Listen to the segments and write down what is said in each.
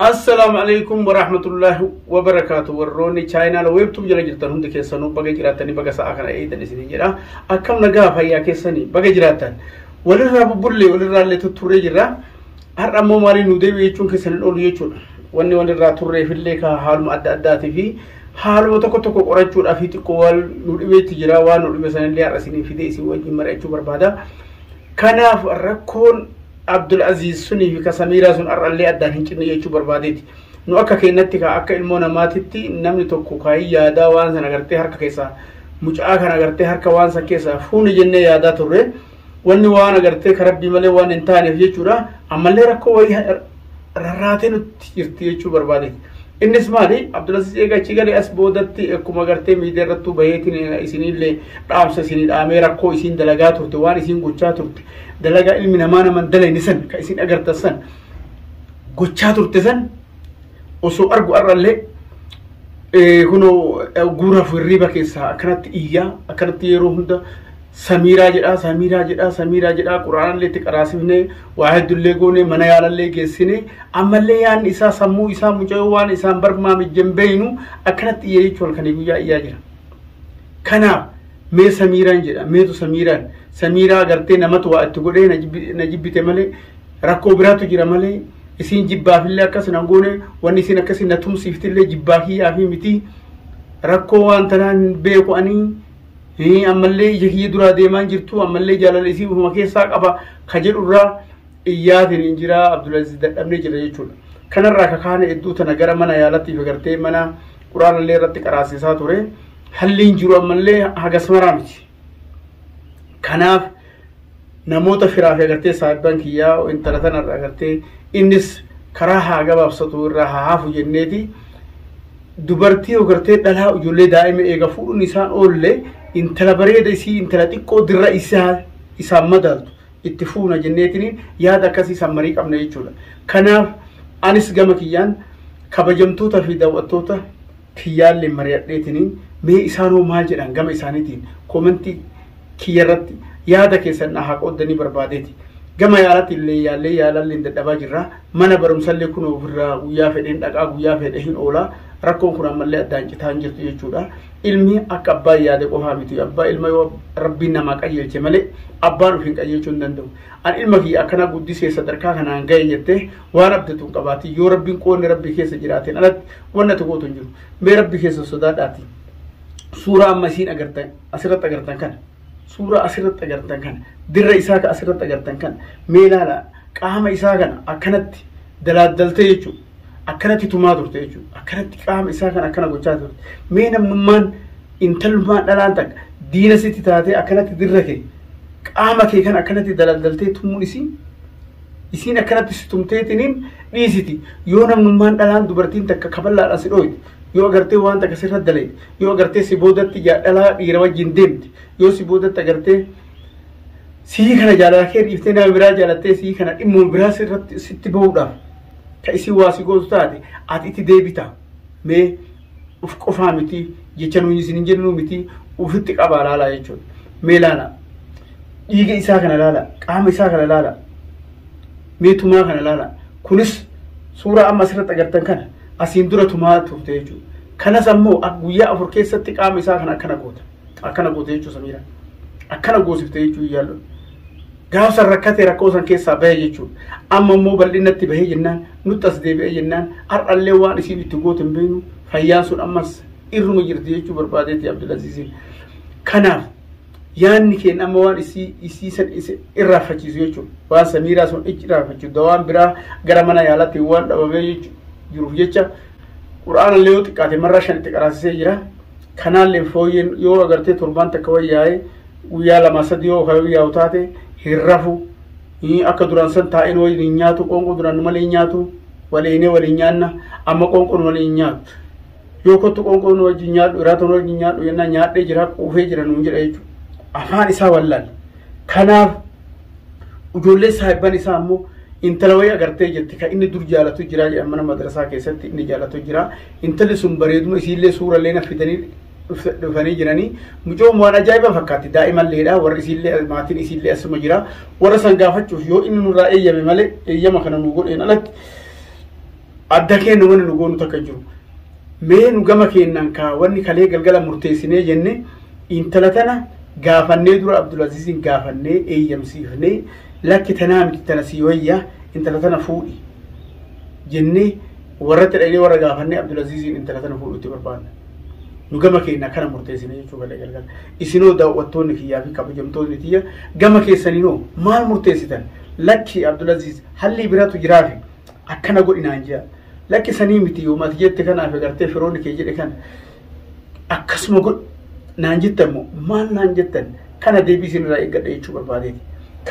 Assalaamu alaikum warahmatullahi wabarakaatu. Warroonni chaayinaala weebtuu jala jirtan hundi keessanuu baga jiraattanii, baga sa'a kana eeydan isinii jedha. Akkam nagaa fayyaa keessanii? Baga jiraattan. Walirraa bubbullee walirraa illee tutturree jirra. Har'a ammoo maaliin nu deebi'e jechuun keessan hin oolu jechuudha. Wanni walirraa turreefillee ka haaluma adda addaatii fi haaluma tokko tokko qorachuudhaa fi xiqqoo wal nu dhibeetti jira. Waan nu dhibe sanillee har'a isinii fidee isin wajjin mari'achuu barbaada. Kanaaf rakkoon Abdul Aziz sunii fi ka Samiiraa sun har'allee addaan hin cinne jechuu barbaadeeti. Nu akka keenyatti ka akka ilmoo namaatitti namni tokko kaayii yaadaa waan sana agartee harka keessaa mucaa kana agartee harka waan san keessaa fuuni jennee yaadaa turre. Wanni waan agartee ka Rabbii malee waan hin taaneef jechuudha. Ammallee rakkoo wayii rarraatee nutti jirti jechuu barbaadeeti. Innis maali? Abdulaziz eega achi galee as boodatti akkuma agartee miidiyaa irrattuu baheetiin isiniillee dhaamsa isinii dhaamee, rakkoo isiin dalagaa turte, waan isiin gochaa turte, dalagaa ilmi namaa naman dalayne san ka isin agartan san gochaa turte san osoo argu har'allee kunoo guuraaf hirriiba keessaa akkanatti iyyaa, akkanatti yeroo hunda Samiiraa jedhaa, Samiiraa jedhaa, Samiiraa jedhaa. Quraanallee itti qaraasifnee, waa hedduullee goone, mana yaalallee geessine, ammallee yaadni isaa, sammuu isaa, mucayyoo waan isaan barmaa mijjen beeynu akkanatti iyya jechuun halkanii guyyaa iyyaa jira. Kanaaf mee Samiiraan jedha, meetu Samiiraan, Samiiraa agartee namatu waa itti godhee na jibbite malee, rakkoo biraatu jira malee, isiin jibbaafillee akkas na goone, wanni isiin akkasii na tumsiiftillee jibbaa kiyyaa fi miti, rakkoo waan tanaan hin beeku ani. Ammallee ija kiyya duraa deemaan jirtu, ammallee jaalala isii ufuma keessaa qaba ka jedhurraa iyyaatiin hin jira. Abdulaziz dadhabnee jira jechuudha. Kanarraa kakaane hedduu tana gara mana yaalatti fi gartee mana quraanallee irratti qaraasisaa ture. Halliin jiru ammallee hagas maraa miti. Kanaaf namoota firaa fi agartee saahibban kiyyaa intala tanarra agartee innis karaa haa gabaabsatu, irraa haa hafu jenneeti, dubartii agartee dhalaa ijoollee daa'ima eega fuudhuun isaan oolle, intala bareeda isii, intala xiqqoo dirra isaa isaan madaaltu itti fuuna jenneetiin yaada akkasii isaan marii qabna jechuudha. Kanaaf anis gama kiyyaan kabajamtoota fi daawwattoota kiyyaallee mari'adheetiin, mee isaanoo maal jedhan, gama isaaniitiin koomentii kiyya irratti yaada keessan haa qooddanii barbaadeeti. Gama yaalatti illee yaallee yaalallee dadhabaa jirra. Mana barumsallee kun ofirraa guyyaa fedheen dhaqaa, guyyaa fedhe hin oolaa. Rakkoon kun ammallee addaan citaa hin jirtu jechuudha. Ilmi akka abbaan yaade qofaa miti. Abbaa ilma yoo Rabbiin namaa qajeelche malee abbaan of hin qajeelchuu hin danda'u. An ilma kiyya akkana guddisee sadarkaa kanaan gahe jettee waan abdatu hin qabaati. Yoo Rabbiin qoonni Rabbi keessa jiraateen alatti wanna tokkotu hin jiru. Mee Rabbi keessa sodaadhaati. Suuraa amma isiin agartan asirratti agartan kana. Suuraa asirratti agartan kana, dirra isaa ka asirratti agartan kana mee ilaala. Qaama isaa kana akkanatti dalaaddaltee jechuudha, akkanatti tumaa turte jechuudha, akkanatti qaama isaa kana akkana gochaa turte. Mee namnummaan, intalummaan dhalaan takka diina sitti taatee akkanatti dirra kee, qaama kee kana akkanatti dalaaddaltee tumuun isii, isiin akkanatti si tumteetiniin dhiisiti, yoo namnummaan dhalaan dubartiin takka kaballaadhaan si dhooyte, yoo agartee waan takka sirra dalayte, yoo agartee si boodatti dhalaa dhiira wajjin deemte, yoo si boodatti agartee sii kana jaalala kee dhiiftee nama biraa jaalattee, sii kana dhimma biraa sirratti sitti bahuudhaaf ka isin waa si gootu taate, ati itti deebita? Mee uf qofaa miti jecha nuyi isin hin jennu miti, ufitti qabaa laalaa jechuudha. Mee laala, dhiiga isaa kana laala, qaama isaa kana laala, mee tumaa kana laala. Kunis suuraa amma asirratti agartan kana asiin dura tumaa turte jechuudha. Kanas ammoo guyyaa 4 keessatti qaama isaa kana akkana goota. Akkana goote jechuudha Samiira. Akkana goosifte jechuudha yaallu. Gaafa san rakkatee rakkoo san keessaa bahe jechuudha. Amma immoo bal'inatti bahee jennaan, nutti as deebi'ee jennaan, har'allee waan isiin itti goote hin beeknu, fayyaan sun ammas irruma jirti jechuu barbaadeeti Abdulaziziin. Kanaaf yaanni keenya amma waan isii san irraanfachiisu jechuudha. Waan Samiiraa sun irraanfachiisu, dawaan biraa gara mana yaalatti waan dhabamee jiruuf jecha quraanallee yoo xiqqaate marraa 5 itti qaraasisee jira. Kanaallee fooyyeen yoo agartee torbaan takka wayyaa'ee guyyaa 2 3 yoo yaa'u taate hin rafu. Akka duraan san taa'een waliin hin nyaatu, qoonqoo duraan malee hin nyaatu, waliinee waliin nyaanna, amma qoonqoon waliin hin nyaatu. Yoo kottu qoonqoon wajjin nyaadhu, iraatoon wajjin nyaadhu jennaan, nyaadhee jira, quufee jira nuun jedha jechuudha. Afaan isaa wallaale. Kanaaf ijoollee saahibban isaa ammoo intala wayii agartee jirti kan inni dur jaalatu jira jedhan, mana madrasaa keessatti inni jaalatu jira. Intalli sun bareeduma isiillee suurallee na fidanii dhufanii jiranii. Mucoon waan ajaa'iba fakkaatti, daa'imalleedha. Warri isiillee, maatiin isiillee asuma jira. Warra san gaafachuuf yoo inni nurraa eeyyame malee, eeyyama kana nu godheen alatti Adda keenya wanni nu goonu takka hin jiru. Mee nu gama keenyaan kaa wanni kalee galgala murteessinee jenne intala tana gaafannee dura Abdulaziizin gaafannee eeyyamsiifnee lakki tanaa miti tana sii wayya intala tana fuudhi jennee warratti dhaqnee warra gaafannee Abdulaziizin intala tana fuudhutti barbaanna. Nu gama keenya kana murteessine jechuu kalee galgala. Isinoo daawwattoonni kiyyaa fi kabajamtoonni tiyya gama keessaniinoo maal murteessitan? Lakki Abdulaziz hallii biraatu jiraafi akkana godhinaan jea. Lakki sanii miti yoo mati jette kanaaf agartee firoonni kee jedhe kana akkasuma godhi naan jettan moo maal naan jettan kana deebii isin irraa eeggadha jechuu barbaadeeti.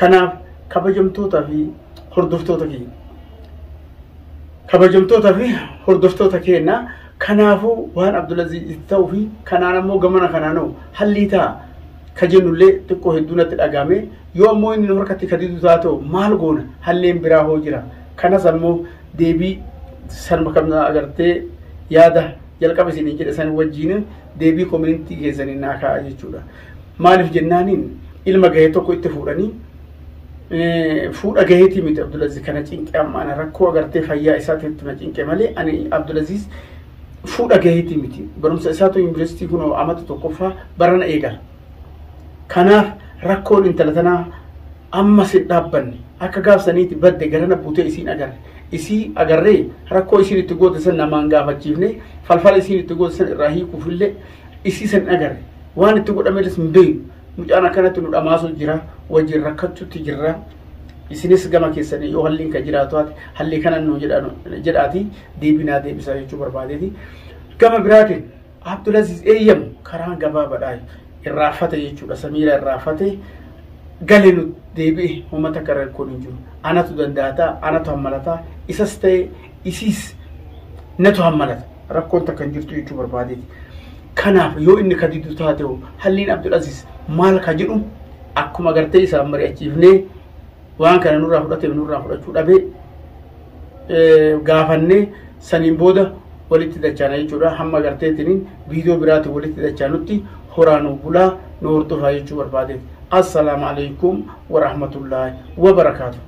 Kanaaf kabajamtoota fi hordoftoota kiyya. Kabajamtoota fi hordoftoota keenya kanaafuu waan Abdulaziz itti ta'uu fi kanaan ammoo gamana kanaanoo hallii ta'a ka jennullee xiqqoo hedduu natti dhagahame yoo ammoo inni nu harkatti ka didu taatoo maal goona halleen biraa hoo jira kanas ammoo deebii sanuma kamna agartee yaada jalqaba isiniin jedhe san wajjiin deebii koominitii keessaniin naa kaa'a jechuudha. Maaliif jennaaniin ilma gahee tokko itti fuudhanii fuudha gaheetii miti Abdulaziz kana cinqe amma ana rakkoo agartee fayyaa isaatiitti na cinqe malee ani Abdulaziz fuudha gaheetii miti barumsa isaatu yuunivarsiitii kunoo amata tokkoffaa barana eegala. Kanaaf rakkoon intala tanaa amma sin dhaabbanne akka gaafsaniiti badde garana buutee isiin agarre isii agarree rakkoo isiin itti goote san namaan gaafachiifne falfala isiin itti goote san irraa hiikuufillee isii san agarre waan itti godhameles hin beeknu mucaan akkanatti nu dhamaasu jira wajjin rakkachuutti jirra isinis gama keessanii yoo halliin kan jiraatu haate hallii kana nu jedhaati deebinaa deebisaa jechuu barbaadeeti gama biraatiin Abdulaziz eeyyamu karaan gabaabadhaa irraafate jechuudha Samiira irraafate gale nu deebi'e homa takka rakkoon hin jiru anatu danda'ata anatu hammalata isas ta'e isiis natu hammalata rakkoon takka hin jirtu jechuu barbaadeeti. Kanaaf yoo inni ka didu taate hoo halliin Abdulaziz maal ka jedhu akkuma gartee isaan mari'achiifnee waan kana nurraa fudhateef nurraa fudhachuu dhabee gaafannee saniin booda walitti dachaana jechuudha. Hamma garteetiin viidiyoo biraatiin walitti dachaanutti horaa nu bulaa nu hordofaa jechuu barbaadeeti. Assalaamu alaikum warahmatullaahi wabarakaatu.